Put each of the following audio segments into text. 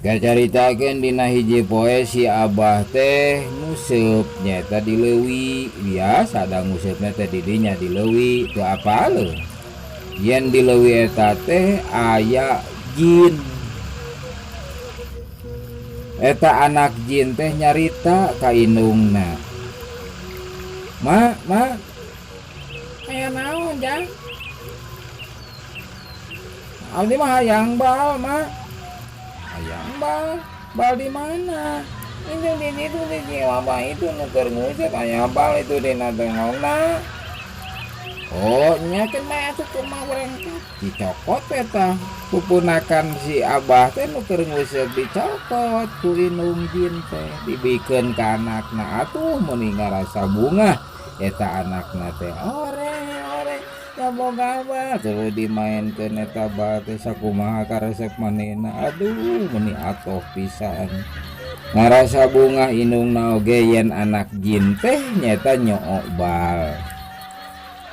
Kacaritakeun dina hiji poe si Abah teh nguseup nyaeta di leuwi biasa da nguseupna teh di dinya di leuwi teu apaleun yen di leuwi eta teh aya jin. Eta anak jin teh nyarita ka indungna. Ma, ma, aya naon jang? Abdi mah hayang bal, ma. Hayang bal, bal di mana? Itu di situ di si Abah itu nu keur nguseup aya bal itu dina tengokna. Oh, nya cenah atuh kumaha urang teh dicokot eta. Pupunakan si Abah teh nu keur nguseup dicokot ku indung jin teh dibikeun ka anakna atuh meuni ngarasa bungah eta anakna teh ore ore kaboga bal tuluy dimaenkeun eta bal teh sakumaha karesep manehna aduh meuni atoh pisan. Ngarasa bungah indungna oge yen anak jin teh nyaeta nyoo bal.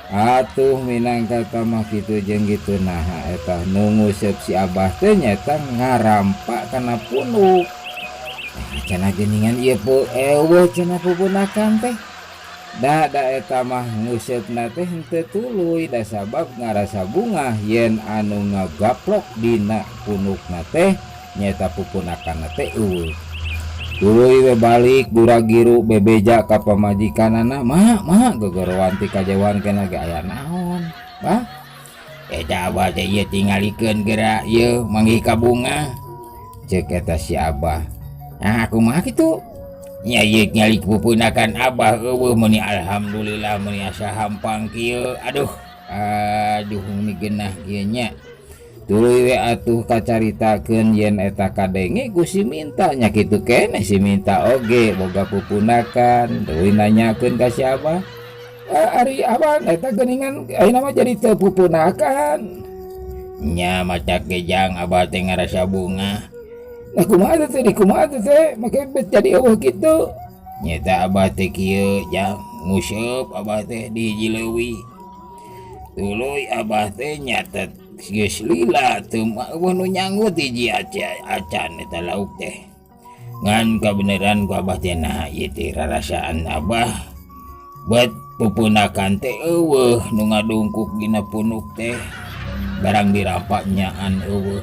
Atuh minangka mah kitu jeung kitu naha eta nu nguseup si Abah teh nyaeta ngarampa kana punuk. Nah, cenah geuningan ieu eueuh cenah pupunakan teh. Da da eta mah nguseupna teh henteu tuluy da sabab ngarasa bungah yen anu ngagaplok dina punukna teh nyaeta pupunakanna teh eueuh. Tuluy we balik gura-giru bebeja ka pamajikanana, "Ma, ma," gogorowan ti kajauhan keneh ge aya naon, "Bah?" "Eta Abah teh ieu tingalikeun geura ieu manggih ka bungah." Ceuk eta si Abah. "Ah, kumaha kitu?" "Nya ieu tingali pupunakan Abah eueuh meuni alhamdulillah meuni asa hampang kieu. Aduh, aduh meuni geunah kieu nya." Tuluy we atuh kacaritakeun yen eta kadenge ku si Minta nya kitu keneh si Minta oge boga pupunakan tuluy nanyakeun ka si Abah. "Ah, ari Abah eta geuningan ayeuna mah jadi teu pupunakan." "Nya maca kejang Abah teh ngarasa bungah." "Nah kumaha teh di kumaha teh make bet jadi eueuh kitu?" "Nyaeta Abah teh kieu jang nguseup Abah teh di hiji leuwi. Tuluy Abah teh nyatet geus lila teu eueuh nu nyanggut hiji acan eta lauk teh. Ngan kabeneran ku Abah teh naha ieu teh rarasaan Abah bet pupunakan teh eueuh nu ngadungkuk dina punuk teh barang dirampak nyaan eueuh.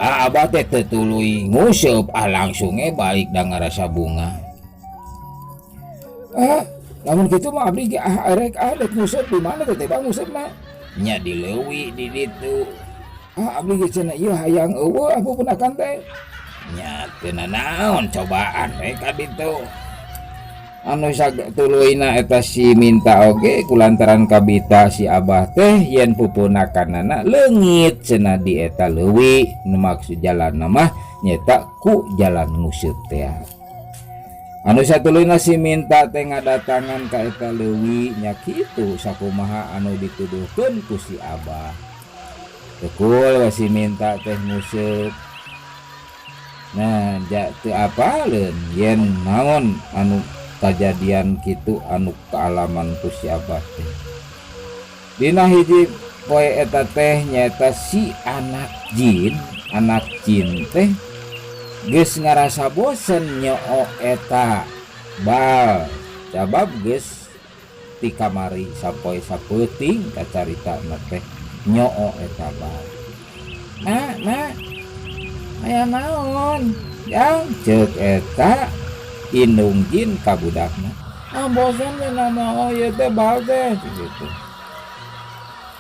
Ah, Abah teh teu tuluy nguseup ah langsung ge balik da ngarasa bungah." "Ah, lamun kitu mah abdi ge ah erek ah dek nguseup di mana teh Bang nguseupna?" "Nya di leuwi di ditu." "Ah, abdi ge cenah ieu hayang eueuh ah pupunakan teh." "Nya teu nanaon cobaan we ka ditu." Anu satuluyna eta si Minta oge kulantaran kabita si Abah teh yen pupunakanana leungit cenah di eta leuwi nu maksud jalanna mah nyaeta ku jalan nguseup teh. Anu satuluyna si Minta teh ngadatangan ka eta leuwi nya kitu sakumaha anu dituduhkeun ku si Abah. Tekul we si Minta teh nguseup. Nah, ja teu apaleun yen naon anu kajadian kitu anu kaalaman ku si Abah teh. Dina hiji poe eta teh nyaeta si anak jin teh geus ngarasa bosen nyoo eta bal sabab geus ti kamari sapoe sapeuting kacaritana teh nyoo eta bal. "Ma, ma, aya naon?" "Jang," ceuk eta indung jin ka budakna. "Ah bosen cenah mah ieu teh bal teh," kitu.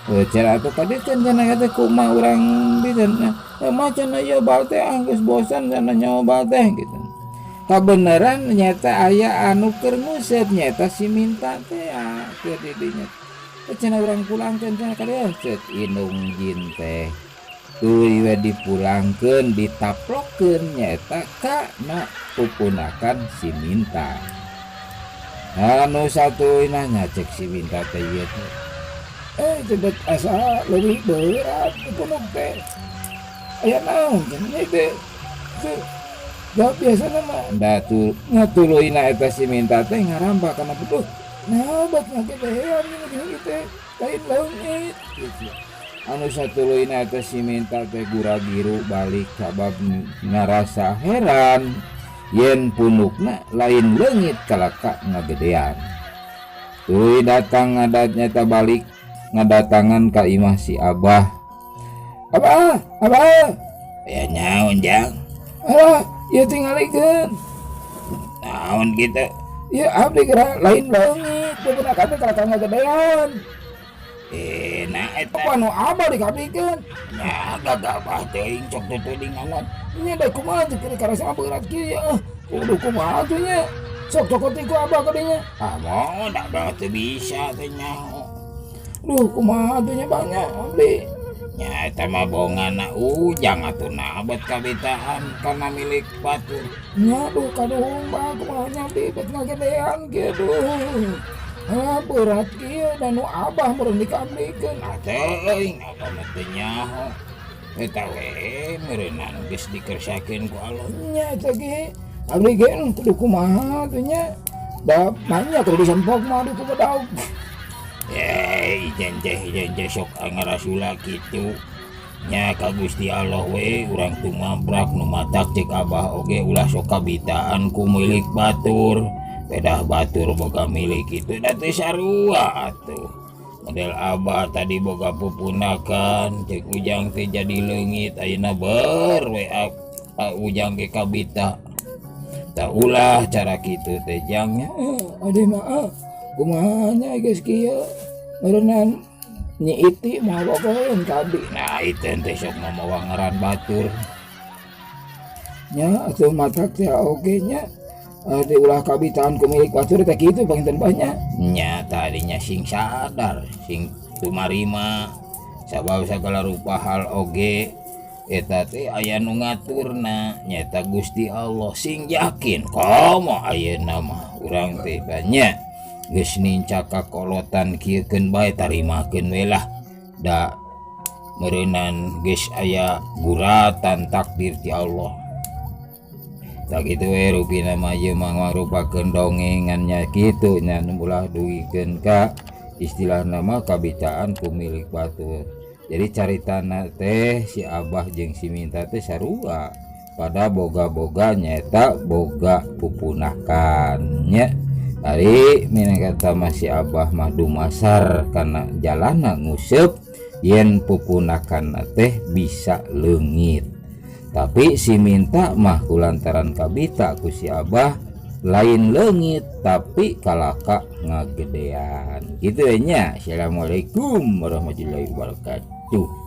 Cenah atuh kadiekeun cenah teh kumaha urang di cenah. "Mah cenah ieu bal teh ah geus bosen cenah nyawa bal teh," gitu. Kabeneran nyaeta aya anu keur nguseup nyaeta si Minta teh ah keur di dinya. "Cenah urang pulangkeun cenah ka dieu," ceuk indung jin teh. Tuluy we dipulangkeun ditaplokeun nyaeta kana pupunakan si Minta. Anu satuluyna nya ceuk si Minta teh ieu teh. Teh asa leuwih beurat punuk teh. Aya naon cenah teh? Teu da biasana mah da tu ngatuluyna eta si Minta teh ngarampa kana punuk. Nah, bet ngagedean gini teh lain leungit gitu. Anu satuluyna teh si Minta teh gura-giru balik sabab ngarasa heran yen punukna lain leungit kalaka ngagedean. Tuluy datang ngadat nyata balik ngadatangan ka imah si Abah. Abah, Abah. Ya nyaon, Jang? Alah, ieu tingalikeun. Naon kitu? Ieu abdi geura lain leungit, pupunakan teh kalaka ngagedean. Nah eta. Apa nu Abah dikabikeun? Nya gagabah teuing cok tutudinganan. Nya da kumaha teh keur karasa berat kieu ya. Kudu kumaha tuh nya? Sok cokot ku Abah ka dinya. Ah moal da Abah teu bisa teh nyaho. Duh, kumaha tuh nya banyak abdi. Nya eta mah bongana Ujang atuh na abet kabitaan kana milik batur. Nya duh kaduhung bah kumaha nya abdi bet ngagedean kieu duh. Ah, berat kieu da nu Abah meureun dikabdikeun. Ah teuing Abah mah teu nyaho. Eta we meureunan geus dikersakeun ku Allah. Nya eta ge abdi ge kudu kumaha tuh nya. Da banyak kudu disempok mah aduh kumaha. Eh, ijen teh sok ngarasula kitu. Nya ka Gusti Allah we urang tumabrak nu matak cek Abah oge ulah sok kabitaan ku milik batur. Pedah batur boga milik kitu da teu sarua atuh. Model Abah tadi boga pupunakan cek Ujang teh jadi leungit ayeuna ber we Ujang ge kabita. Tah ulah cara kitu teh Jang nya. Ade mah kumaha nya geus kieu meureunnan Nyi Iti moal bogoheun ka abdi. Nah itu teh sok mamawa ngaran batur. Nya atuh matak teh oge nya. Di ulah kabitaan ku milik batur teh kitu panginten banyak. Nya tadinya sing sadar sing tumarima sabab sagala rupa hal oge eta teh aya nu ngaturna nyaeta Gusti Allah sing yakin komo ayeuna mah urang teh banyak geus nincak kakolotan kieu keun bae tarimakeun we lah da meureunnan geus aya guratan takdir ti Allah. Tak kitu we rupina mah ieu mah ngarupakeun dongengan nya kitu nya nu ulah dugikeun ka istilahna mah kabitaan ku milik batur. Jadi caritana teh si Abah jeung si Minta teh sarua pada boga-boga nyaeta boga pupunakan nya. Ari minangka mah si Abah mah dumasar kana jalana nguseup yen pupunakan teh bisa leungit. Tapi si Minta mah kulantaran kabita ku si Abah lain leungit tapi kalaka ngagedean. Gitu nya. Assalamualaikum warahmatullahi wabarakatuh.